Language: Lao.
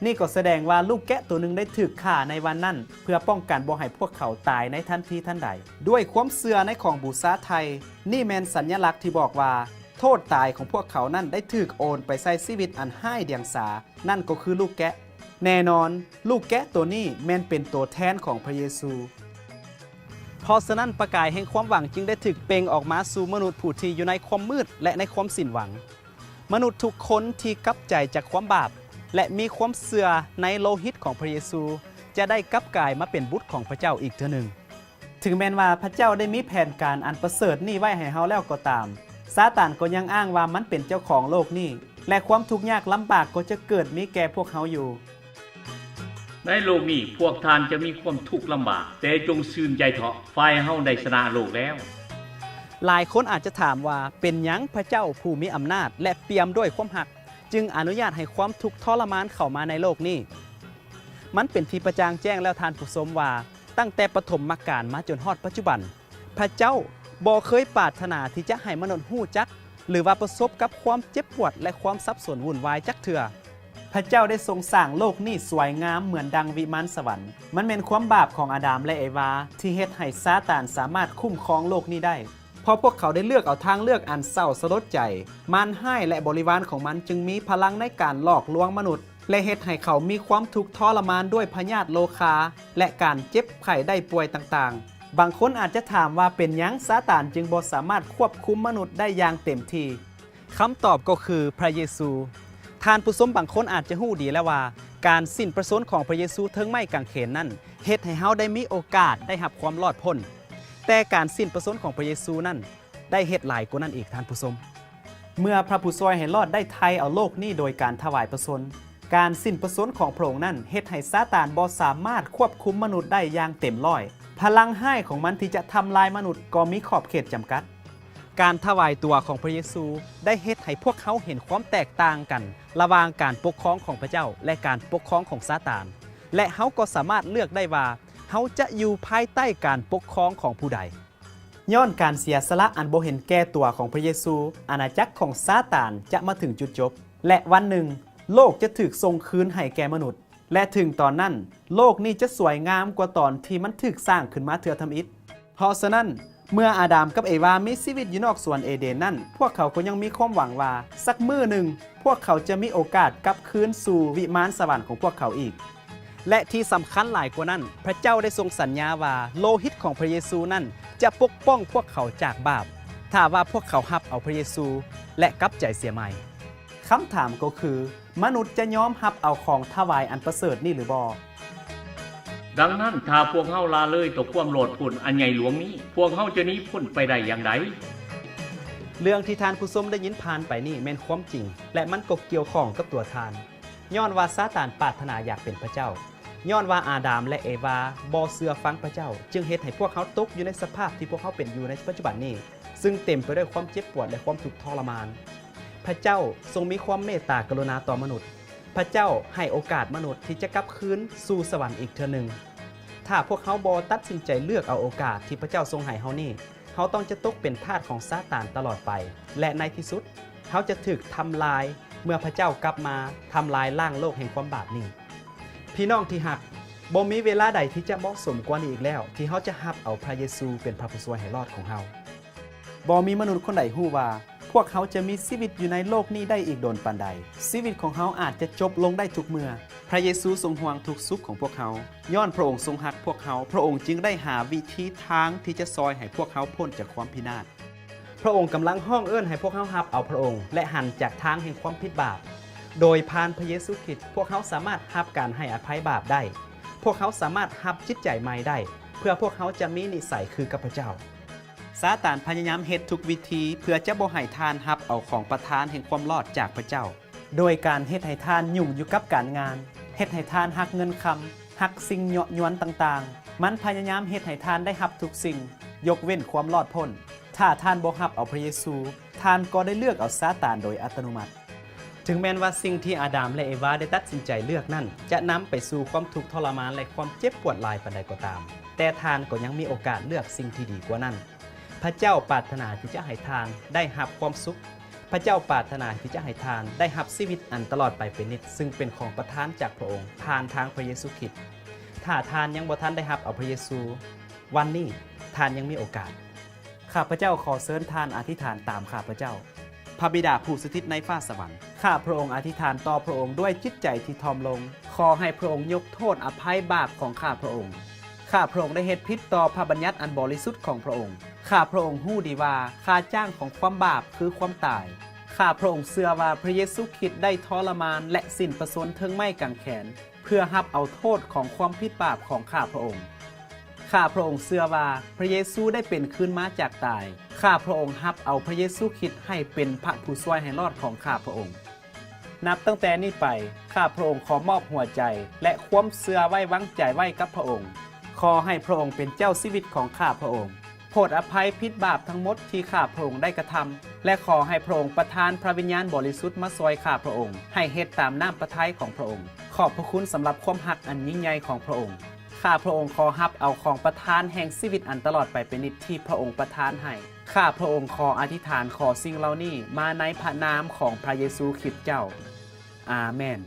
ນີ້ກໍສະແດງວ່າລູກແກະໂຕໜຶ່ງໄດ້ຖືກຂ້າໃນວັນນັ້ນ ເພື່ອປ້ອງກັນບໍ່ໃຫ້ພວກເຂົາຕາຍໃນທັນທີທັນໃດ. ດ້ວຍຄວາມເຊື່ອໃນຂອງບູຊາໄຖ່, ນີ້ແມ່ນສັນຍະລັກທີ່ບອກວ່າໂທດຕາຍຂອງພວກເຂົານັ້ນໄດ້ຖືກໂອນໄປໃສ່ຊີວິດອັນຮ້າຍດຽງສາ, ນັ້ນກໍຄືລູກແກະ. ແນ່ນອນ, ລູກແກະໂຕນີ້ແມ່ນເປັນໂຕແທນຂອງພະເຢຊູ. ເພາະສະນັ້ນ, ປະກາຍແຫ່ງຄວາມຫວັງຈຶ່ງໄດ້ຖືກເປັ່ງອອກມາສູ່ມະນຸດຜູ້ທີ່ຢູ່ໃນຄວາມມືດ ແລະ ໃນຄວາມສິ້ນຫວັງ. ມະນຸດທຸກຄົນທີ່ກັບໃຈຈາກຄວາມບາບ ແລະ ມີຄວາມເຊື່ອໃນໂລຫິດຂອງພະເຢຊູ ຈະໄດ້ກັບກາຍມາເປັນບຸດຂອງພະເຈົ້າອີກເທື່ອໜຶ່ງ. ເຖິງແມ່ນວ່າພະເຈົ້າໄດ້ມີແຜນການອັນປະເສີດນີ້ໄວ້ໃຫ້ເຮົາແລ້ວກໍຕາມ, ຊາຕານກໍຍັງອ້າງວ່າມັນເປັນເຈົ້າຂອງໂລກນີ້ ແລະ ຄວາມທຸກຍາກລຳບາກກໍຈະເກີດມີແກ່ພວກເຮົາຢູ່. ໃນໂລກນີ້ພວກທ່ານຈະມີຄວາມທຸກລຳບາກ, ແຕ່ຈົ່ງຊື່ນໃຈເຖາະ, ຝ່າຍເຮົາໄດ້ຊະນະໂລກແລ້ວ. ຫຼາຍຄົນອາດຈະຖາມວ່າ ເປັນຫຍັງພະເຈົ້າຜູ້ມີອຳນາດ ແລະ ປ່ຽມດ້ວຍຄວາມຮັກ ຈຶ່ງອະນຸຍາດໃຫ້ຄວາມທຸກທໍລະມານເຂົ້າມາໃນໂລກນີ້? ມັນເປັນທີ່ປະຈ່າງແຈ້ງແລ້ວທ່ານຜູ້ຊົມວ່າ ຕັ້ງແຕ່ປະຖົມມະການມາຈົນຮອດປັດຈຸບັນ, ພະເຈົ້າບໍ່ເຄີຍປາດຖະໜາທີ່ຈະໃຫ້ມະນຸດຮູ້ຈັກ ຫຼືວ່າປະສົບກັບຄວາມເຈັບປວດ ແລະ ຄວາມສັບສົນວຸ່ນວາຍຈັກເທື່ອ. ພະເຈົ້າໄດ້ຊົງສ້າງໂລກນີ້ສວຍງາມເໝືອນດັ່ງວິມານສະຫວັນ. ມັນແມ່ນຄວາມບາບຂອງອາດາມ ແລະ ເອວາ ທີ່ເຮັດໃຫ້ຊາຕານສາມາດຄຸ້ມຄອງໂລກນີ້ໄດ້. ເພາະພວກເຂົາໄດ້ເລືອກເອົາທາງເລືອກອັນເສົ້າສະຫຼົດໃຈ, ມານຮ້າຍ ແລະ ບໍລິວານຂອງມັນຈຶ່ງມີພະລັງໃນການຫຼອກລວງມະນຸດ ແລະ ເຮັດໃຫ້ເຂົາມີຄວາມທຸກທໍລະມານດ້ວຍພະຍາດໂລຄາ ແລະ ການເຈັບໄຂ້ໄດ້ປ່ວຍຕ່າງໆ. ບາງຄົນອາດຈະຖາມວ່າ ເປັນຫຍັງຊາຕານຈຶ່ງບໍ່ສາມາດຄວບຄຸມມະນຸດໄດ້ຢ່າງເຕັມທີ່? ຄຳຕອບກໍຄືພະເຢຊູ. ທ່ານຜູ້ຊົມບາງຄົນອາດຈະຮູ້ດີແລ້ວວ່າ ການສິ້ນພະຊົນຂອງພະເຢຊູເທິງໄມ້ກາງເຂນນັ້ນ ເຮັດໃຫ້ເຮົາໄດ້ມີໂອກາດໄດ້ຮັບຄວາມລອດພົ້ນ. ແຕ່ການສິ້ນພະຊົນຂອງພະເຢຊູນັ້ນ ໄດ້ເຮັດຫຼາຍກວ່ານັ້ນອີກທ່ານຜູ້ຊົມ. ເມື່ອພະຜູ້ຊ່ວຍໃຫ້ລອດໄດ້ໄຖ່ເອົາໂລກນີ້ໂດຍການຖວາຍພະຊົນ, ການສິ້ນພະຊົນຂອງພະອົງນັ້ນເຮັດໃຫ້ຊາຕານບໍ່ສາມາດຄວບຄຸມມະນຸດໄດ້ຢ່າງເຕັມຮ້ອຍ. ພະລັງຮ້າຍຂອງມັນທີ່ຈະທຳລາຍມະນຸດກໍມີຂອບເຂດຈຳກັດ. ການຖວາຍຕົວຂອງພະເຢຊູໄດ້ເຮັດໃຫ້ພວກເຮົາເຫັນຄວາມແຕກຕ່າງກັນລະຫວ່າງການປົກຄອງຂອງພະເຈົ້າ ແລະ ການປົກຄອງຂອງຊາຕານ, ແລະ ເຮົາກໍສາມາດເລືອກໄດ້ວ່າເຮົາຈະຢູ່ພາຍໃຕ້ການປົກຄອງຂອງຜູ້ໃດ. ຍ້ອນການເສຍສະຫຼະອັນບໍ່ເຫັນແກ່ຕົວຂອງພະເຢຊູ, ອານາຈັກຂອງຊາຕານຈະມາເຖິງຈຸດຈົບ ແລະ ວັນໜຶ່ງໂລກຈະຖືກສົ່ງຄືນໃຫ້ແກ່ມະນຸດ ແລະ ເຖິງຕອນນັ້ນ ໂລກນີ້ຈະສວຍງາມກວ່າຕອນທີ່ມັນຖືກສ້າງຂຶ້ນມາເທື່ອທຳອິດ. ເພາະສະນັ້ນ, ເມື່ອອາດາມກັບເອວາມີຊີວິດຢູ່ນອກສວນເອເດນນັ້ນ, ພວກເຂົາກໍຍັງມີຄວາມຫວັງວ່າ ສັກມື້ໜຶ່ງ ພວກເຂົາຈະມີໂອກາດກັບຄືນສູ່ວິມານສະຫວັນຂອງພວກເຂົາອີກ. ແລະ ທີ່ສຳຄັນຫຼາຍກວ່ານັ້ນ, ພະເຈົ້າໄດ້ຊົງສັນຍາວ່າ ໂລຫິດຂອງພະເຢຊູນັ້ນຈະປົກປ້ອງພວກເຂົາຈາກບາບ, ຖ້າວ່າພວກເຂົາຮັບເອົາພະເຢຊູ ແລະ ກັບໃຈເສຍໃໝ່. ຄຳຖາມກໍຄື, ມະນຸດຈະຍອມຮັບເອົາຂອງຖວາຍອັນປະເສີດນີ້ຫຼືບໍ່? ດັ່ງນັ້ນ, ຖ້າພວກເຮົາລະເລີຍຕໍ່ຄວາມລອດພົ້ນອັນໃຫຍ່ຫຼວງນີ້, ພວກເຮົາຈະໜີພົ້ນໄປໄດ້ຢ່າງໃດ? ເລື່ອງທີ່ທ່ານຜູ້ຊົມໄດ້ຍິນຜ່ານໄປນີ້ແມ່ນຄວາມຈິງ ແລະ ມັນກໍກ່ຽວຂ້ອງກັບຕົວທ່ານ. ຍ້ອນວ່າຊາຕານປາດຖະໜາຢາກເປັນພະເຈົ້າ. ຍ້ອນວ່າອາດາມ ແລະ ເອວາບໍ່ເຊື່ອຟັງພະເຈົ້າ, ຈຶ່ງເຮັດໃຫ້ພວກເຮົາຕົກຢູ່ໃນສະພາບທີ່ພວກເຮົາເປັນຢູ່ໃນປັດຈຸບັນນີ້, ຊຶ່ງເຕັມໄປດ້ວຍຄວາມເຈັບປວດ ແລະ ຄວາມທຸກທໍລະມານ. ພະເຈົ້າຊົງມີຄວາມເມດຕາກະລຸນາຕໍ່ມະນຸດ. ພະເຈົ້າໃຫ້ໂອກາດມະນຸດທີ່ຈະກັບຄືນສູ່ສະຫວັນອີກເທື່ອໜຶ່ງ. ຖ້າພວກເຮົາບໍ່ຕັດສິນໃຈເລືອກເອົາໂອກາດທີ່ພະເຈົ້າຊົງໃຫ້ເຮົານີ້, ເຮົາຕ້ອງຈະຕົກເປັນທາດຂອງຊາຕານຕະຫຼອດໄປ ແລະ ໃນທີ່ສຸດ, ເຮົາຈະຖືກທຳລາຍເມື່ອພະເຈົ້າກັບມາທຳລາຍລ້າງໂລກແຫ່ງຄວາມບາບນີ້. ພີ່ນ້ອງທີ່ຮັກ, ບໍ່ມີເວລາໃດທີ່ຈະເໝາະສົມກວ່ານີ້ອີກແລ້ວ ທີ່ເຮົາຈະຮັບເອົາພະເຢຊູເປັນພະຜູ້ຊ່ວຍໃຫ້ລອດຂອງເຮົາ. ບໍ່ມີມະນຸດຄົນໃດຮູ້ວ່າ ພວກເຮົາຈະມີຊີວິດຢູ່ໃນໂລກນີ້ໄດ້ອີກດົນປານໃດ. ຊີວິດຂອງເຮົາອາດຈະຈົບລົງໄດ້ທຸກເມື່ອ. ພະເຢຊູຊົງຫ່ວງທຸກສຸກຂອງພວກເຮົາ. ຍ້ອນພະອົງຊົງຮັກພວກເຮົາ, ພະອົງຈຶ່ງໄດ້ຫາວິທີທາງທີ່ຈະຊ່ອຍໃຫ້ພວກເຮົາພົ້ນຈາກຄວາມພິນາດ. ພະອົງກຳລັງຮ້ອງເອີ້ນໃຫ້ພວກເຮົາຮັບເອົາພະອົງ ແລະ ຫັນຈາກທາງແຫ່ງຄວາມຜິດບາບ. ໂດຍຜ່ານພະເຢຊູຄຣິດ, ພວກເຮົາສາມາດຮັບການໃຫ້ອະໄພບາບໄດ້. ພວກເຮົາສາມາດຮັບຈິດໃຈໃໝ່ໄດ້, ເພື່ອພວກເຮົາຈະມີນິໄສຄືກັບພະເຈົ້າ. ຊາຕານພະຍາຍາມເຮັດທຸກວິທີເພື່ອຈະບໍ່ໃຫ້ທ່ານຮັບເອົາຂອງປະທານແຫ່ງຄວາມລອດຈາກພະເຈົ້າ, ໂດຍການເຮັດໃຫ້ທ່ານຫຍຸ້ງຢູ່ກັບການງານ, ເຮັດໃຫ້ທ່ານຮັກເງິນຄຳ, ຮັກສິ່ງເຍາະຍວນຕ່າງໆ. ມັນພະຍາຍາມເຮັດໃຫ້ທ່ານໄດ້ຮັບທຸກສິ່ງ, ຍົກເວັ້ນຄວາມລອດພົ້ນ. ຖ້າທ່ານບໍ່ຮັບເອົາພະເຢຊູ, ທ່ານກໍໄດ້ເລືອກເອົາຊາຕານໂດຍອັດຕະໂນມັດ. ເຖິງແມ່ນວ່າສິ່ງທີ່ອາດາມ ແລະ ເອວາໄດ້ຕັດສິນໃຈເລືອກນັ້ນ ຈະນຳໄປສູ່ຄວາມທຸກທໍລະມານ ແລະ ຄວາມເຈັບປວດຫຼາຍປານໃດກໍຕາມ, ແຕ່ທ່ານກໍຍັງມີໂອກາດເລືອກສິ່ງທີ່ດີກວ່ານັ້ນ. ພະເຈົ້າປາດຖະໜາທີ່ຈະໃຫ້ທ່ານໄດ້ຮັບຄວາມສຸກ, ພະເຈົ້າປາດຖະໜາທີ່ຈະໃຫ້ທ່ານໄດ້ຮັບຊີວິດອັນຕະຫຼອດໄປເປັນນິດ, ຊຶ່ງເປັນຂອງປະທານຈາກພະອົງ ຜ່ານທາງພະເຢຊູຄຣິດ. ຖ້າທ່ານຍັງບໍ່ທັນໄດ້ຮັບເອົາພະເຢຊູ, ວັນນີ້ທ່ານຍັງມີໂອກາດ. ຂ້າພະເຈົ້າຂໍເຊີນທ່ານອະທິຖານຕາມຂ້າພະເຈົ້າ. ພະບິດາຜູ້ສະຖິດໃນຟ້າສະຫວັນ, ຂ້າພະອົງອະທິຖານຕໍ່ພະອົງດ້ວຍຈິດໃຈທີ່ຖ່ອມລົງ. ຂໍໃຫ້ພະອົງຍົກໂທດອະໄພບາບຂອງຂ້າພະອົງ. ຂ້າພະອົງໄດ້ເຮັດຜິດຕໍ່ພະບັນຍັດອັນບໍລິສຸດຂອງພະອົງ. ຂ້າພະອົງຮູ້ດີວ່າຄ່າຈ້າງຂອງຄວາມບາບຄືຄວາມຕາຍ. ຂ້າພະອົງເຊື່ອວ່າພະເຢຊູຄຣິດໄດ້ທໍລະມານ ແລະ ສິ້ນພະຊົນເທິງໄມ້ກາງແຂນ ເພື່ອຮັບເອົາໂທດຂອງຄວາມຜິດບາບຂອງຂ້າພະອົງ. ຂ້າພະອົງເຊື່ອວ່າພະເຢຊູໄດ້ເປັນຄືນມາຈາກຕາຍ. ຂ້າພະອົງຮັບເອົາພະເຢຊູຄຣິດໃຫ້ເປັນພະຜູ້ຊ່ວຍໃຫ້ລອດຂອງຂ້າພະອົງ. ນັບຕັ້ງແຕ່ນີ້ໄປ, ຂ້າພະອົງຂໍມອບຫົວໃຈ ແລະ ຄວາມເຊື່ອໄວ້ວາງໃຈໄວ້ກັບພະອົງ. ຂໍໃຫ້ພະອົງເປັນເຈົ້າຊີວິດຂອງຂ້າພະອົງ. ໂຜດອະໄພຜິດບາບທັງໝົດທີ່ຂ້າພະອົງໄດ້ກະທຳ ແລະ ຂໍໃຫ້ພະອົງປະທານພະວິນຍານບໍລິສຸດມາຊ່ວຍຂ້າພະອົງ ໃຫ້ເຮັດຕາມນ້ຳພະໄທຂອງພະອົງ. ຂອບພະຄຸນສຳລັບຄວາມຮັກອັນຍິ່ງໃຫຍ່ຂອງພະອົງ. ຂ້າພະອົງຂໍຮັບເອົາຂອງປະທານແຫ່ງຊີວິດອັນຕະຫຼອດໄປເປັນນິດທີ່ພະອົງປະທານໃຫ້. ຂ້າພະອົງຂໍອະທິຖານຂໍສິ່ງເຫຼົ່ານີ້ມາໃນພະນາມຂອງພະເຢຊູຄຣິດເຈົ້າ. ອາເມນ.